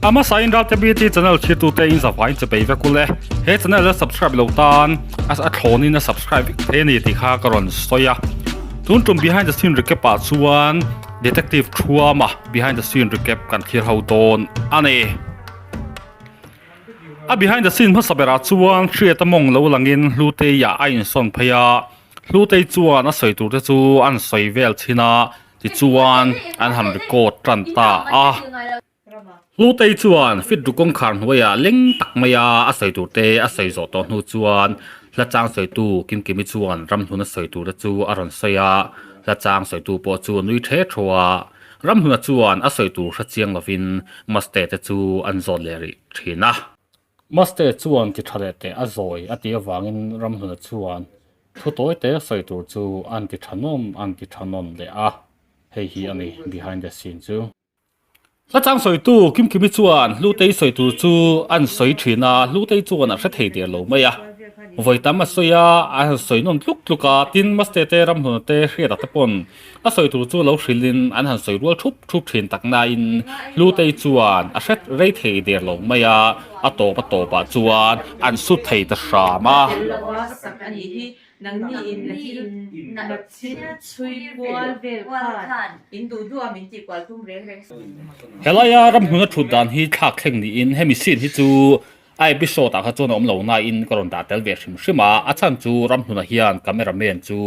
A hmasa in Ralte BT channel thirtute in zavai in chepei vek ule. He channel a subscribe lo tan a thlawn in a subscribe vek thei a ni tih kha ka rawn sawi a. Tun tum behind the scene recap ah chuan Detective Thuama behind the scene recap kan thlir ho dawn a ni. A behind the scene hmasa berah chuan Hriata mawng lo langin Hlutei-ah a insawn phei a, Hlutei chuan a sawi tur te chu an sawi vel thin a, tichuan an han record tan ta a. Hlutei chuan fit ru kawngkhar hnuaiah leng tak maia a sawi tur te a sawi zawh tawh hnu chuan hla chang sawitu Kimkimi chuan ramhluna sawi tur te chu a rawn sawi a, hla chang sawitu pawh chu a nui the thaw a. Ramhluna chuan a sawi tur hre chiang lovin Maste te chu an zawt leh rih thin a. Maste chuan ti tha leh teh a zawi a tih avangin Ramhluna chuan thu tawi te sawi tur chu an ti tha nawn an ti tha nawn leh a, hei hi a ni behind the scene chu. Hla chang sawitu Kimkimi chuan Hlutei sawi tur chu an sawi thin a, Hlutei chuan a hre thei der lo mai a. Vawi tam a sawi a, a han sawi nawn tluk tluk a, tin Maste te Ramhluna te Hriata te pawn a sawi tur chu lo hrilhin an han sawi rual thup thup thin tak nain Hlutei chuan a hre rei thei der lo mai a, a tawp a tawpah chuan an sut thei ta hram a. Nangni in na thil na thil chhui kual vel khan in duh duh a min tih kual tum reng reng. Helaia ramhmun a thut dan hi thlak thleng niin hemi scene hi chu a episode ah kha chuan a awm lo nain ka rawn dah tel ve hrim hrim a, a chhan chu ramhmunah hian camera man chu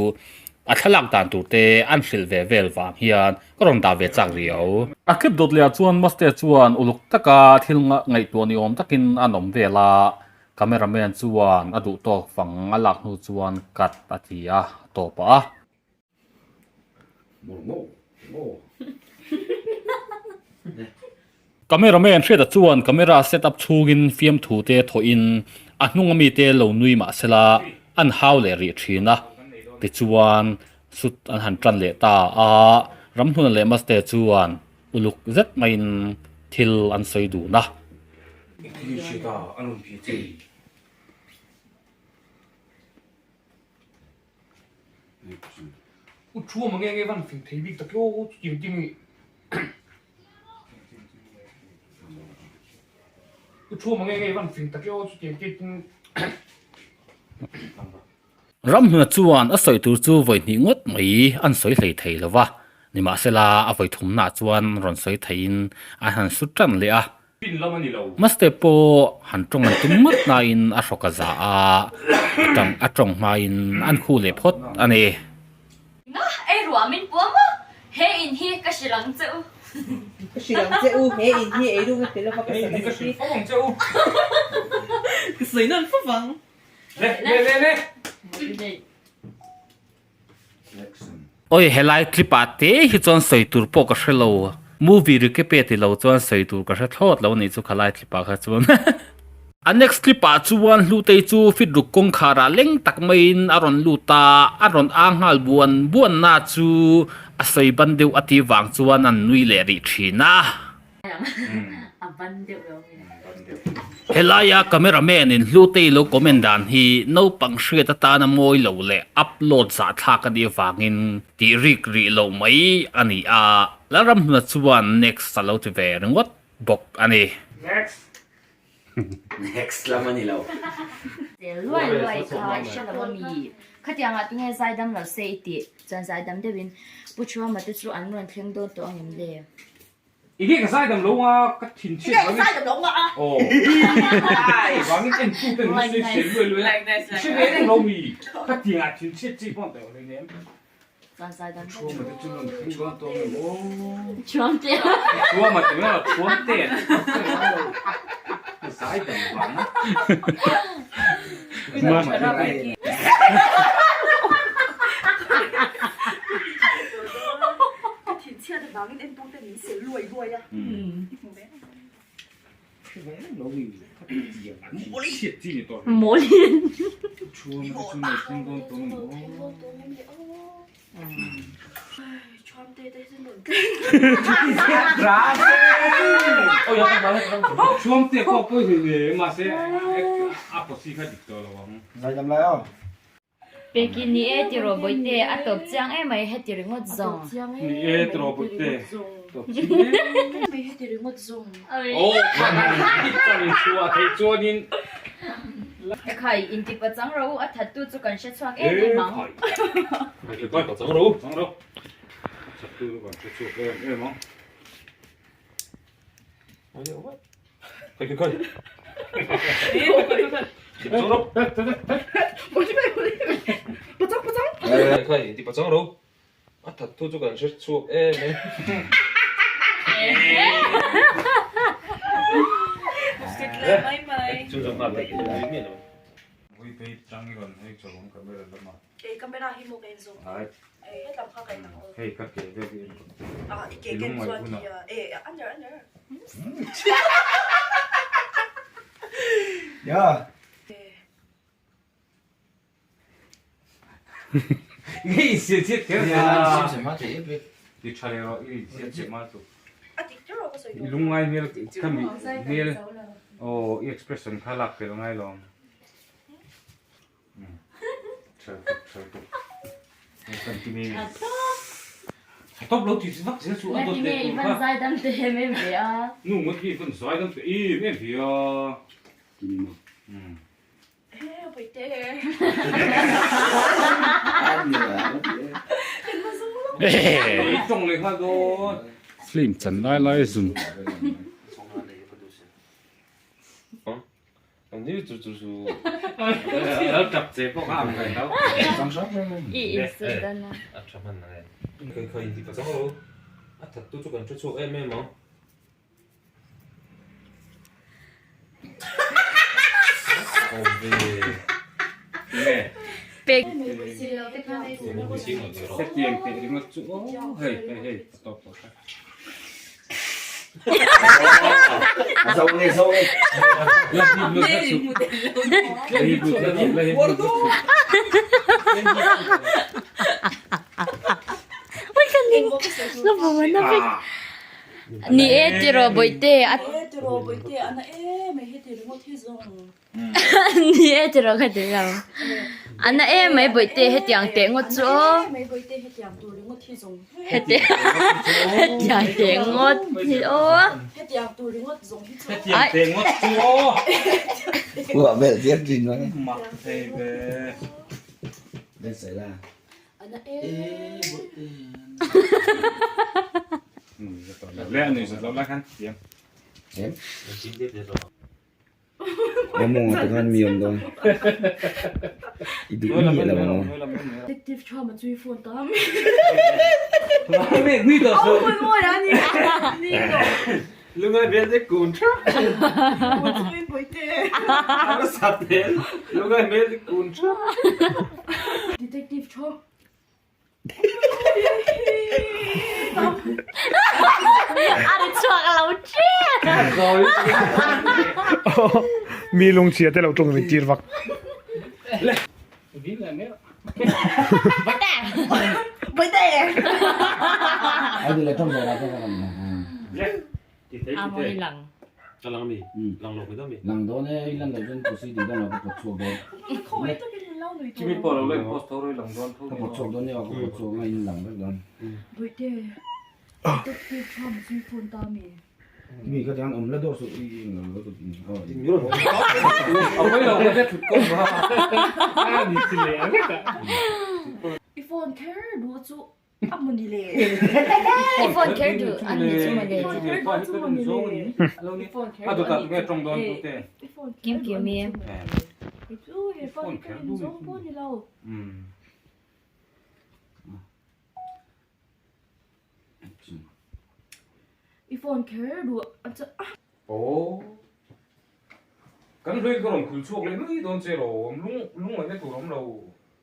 a thlalak dan tur te an hrilh ve vel vang hian ka rawn dah ve chak riau. A clip dawt leh ah chuan Maste chuan uluk taka thil ngaihtuah ni awm takin an awm vel a, Cameraman chuan a duh tawk fang a lak hnu chuan cut a ti a, a tawp a. Cameraman hriata chuan camera set up chhungin fiamthu te thawhin a hnung ami te lo nui mah sela an hau leh rih thin a, tichuan shoot an han tan leh ta a, Ramhnuna leh Maste chuan Uluk zet maiin thil an sawi dun a. Ramhluna chuan a sawi tur chu vawi hnih ngawt mai an sawi hlei thei lo va, nimahsela a vawi thumnaah chuan rawn sawi theiin an han su tan leh a. Maste pawh han tawng an tum ngawt nain a hrawk a za a, a tang a tawng hmain an khu leh phawt a ni. Nga, ei ruah min puam a, he in hi ka hrilh ang che u. Ka hrilh ang che u, he in hi ei ruk a ti lova ka sawi Ka hrilh fo ang che u. Ka sawi nawn fo vang. Oi helai clip ah te hi chuan sawi tur pawh ka hre lo movie recap ti lo chuan sawi tur ka hre thlawt lo anih chu khalai clip ah kha chuan a next clip ah chuan Hlutei chu fit ruk kawngkhar ah leng tak maiin a rawn lut a a rawn ang nghal buan buan na chu a sawi ban deuh a tih vang chuan an nui leh rih thin a. Helaia camera man in Hlutei lo comment dan hi naupang hriat atana mawi lo leh upload zahthlak a nih avangin tih rik rih loh mai a ni a, Lalramhluna chuan next a lo ti ve ringawt bawk a ni. Next lam a ni lo. Luai luai kha i hre lo ami? Khatiangah tunge zaidam lo se i tih chuan zaidam deuhin Pu Thuama te chu an rawn thleng dawn tawh angem le? Enge ka zaidam lo nga ka thin chhiat vangin. Enge ka zaidam lo nga a. Aw. Vangin en tu ten min sawi sel luai luai a. I hre ve reng lo mi. Ka tiang ah thin chhiat chi pawh an tawh hlei nem. Chuan zaidam deuh. Thuama te chu rawn thleng dawn tawh ang em aw. Thuam te. Thuama ti mai a thuam te. Ka zaidam vang a. Ka thin chhiat avangin en tu ten min sel luai luai a. I hmu ve reng Mawlin. Peki ni e tiraw Bawihte a tawp chiang em mai heti ringawt zawng. Ni e tiraw Bawihte tawp chiang em mai heti ringawt zawng. Aw i chang chhuah theih chuanin. Ekhai inti pachang ro a thattu chu kan hre chhuak em em ang. Ekhai pachang ro chang ro a thattu chu kan hre chhuak em em ang. Hei ka ke vel hi en rawh. I lungngaih hunah. I insiam chiat kher zel a. Ti tha leh rawh i insiam chiat hma chu. I lungngai hmel ka mi hmel aw i expression kha lak fel ngai lo ang. Top lo ti vak zel chu a dawt leh tur kha. Zaidam te em em ve a. Nu ngawt hi van zaidam te em em ve a. Ei tawng leh nghal dawn. Film chan lai lai zun. I insut dan a. Pek. Hetiang teh ringawt chu aw hei hei hei tawp tawh kha. Ni e tiraw bawihte a Ni e tiraw ka ti lo. A na em mai bawihte hetiang teh ngawt chu aw. Hetiang teh ngawt hi aw. A ri chhuak a lo ṭiak. Mi lungchhia te lo ṭawng min tir vak. A mawi lang. I phone kher duh an ni chu mawle. Kim kim i. I phone kher duh a chu a. Aw. Kan hlui ka rawn khul chhuak leh mai dawn che rawh. Lung lungaihna tur awm lo.